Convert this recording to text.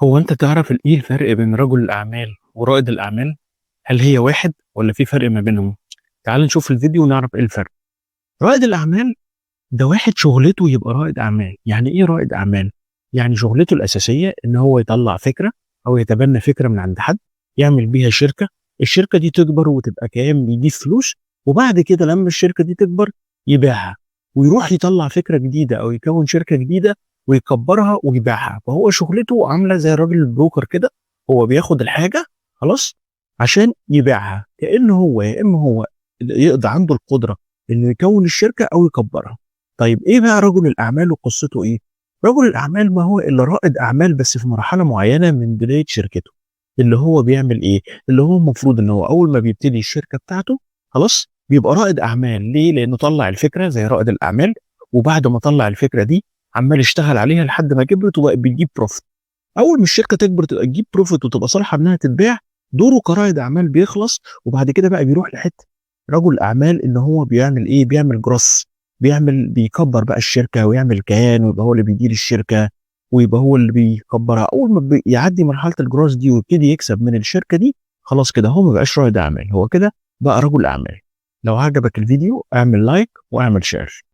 هو أنت تعرف إيه الفرق بين رجل الأعمال ورائد الأعمال؟ هل هي واحد ولا في فرق ما بينهم؟ تعال نشوف الفيديو ونعرف إيه الفرق. رائد الأعمال ده واحد شغلته يبقى رائد أعمال. يعني إيه رائد أعمال؟ يعني شغلته الأساسية إن هو يطلع فكرة أو يتبنى فكرة من عند حد، يعمل بيها شركة، الشركة دي تكبر وتبقى كيان بيجيب فلوس، وبعد كده لما الشركة دي تكبر يبيعها ويروح يطلع فكرة جديدة أو يكون شركة جديدة ويكبرها ويبيعها. فهو شغلته عاملة زي الراجل ال broker كده، هو بياخد الحاجة خلاص عشان يبيعها، كأنه هو يا إما هو يقدر عنده القدرة إنه يكون الشركة أو يكبرها. طيب إيه بقى رجل الأعمال وقصته إيه؟ رجل الأعمال ما هو إلا رائد أعمال بس في مرحلة معينة من بداية شركته. اللي هو بيعمل إيه؟ اللي هو المفروض إن هو أول ما بيبتدي الشركة بتاعته خلاص بيبقى رائد أعمال. ليه؟ لأنه طلع الفكرة زي رائد الأعمال، وبعد ما طلع الفكرة دي عمال يشتغل عليها لحد ما كبرت وبقت بتجيب profit. اول ما الشركة تكبر تبقى تجيب profit وتبقى صالحه انها تتباع، دوره كرائد اعمال بيخلص، وبعد كده بقى بيروح لحته رجل اعمال ان هو بيعمل ايه؟ بيعمل growth، بيكبر بقى الشركة ويعمل كيان ويبقى هو اللي بيدير الشركة ويبقى هو اللي بيكبرها. اول ما بيعدي مرحلة ال growth دي ويبتدي يكسب من الشركة دي، خلاص كده هو ما بقاش رائد اعمال، هو كده بقى رجل اعمال. لو عجبك الفيديو اعمل like واعمل share.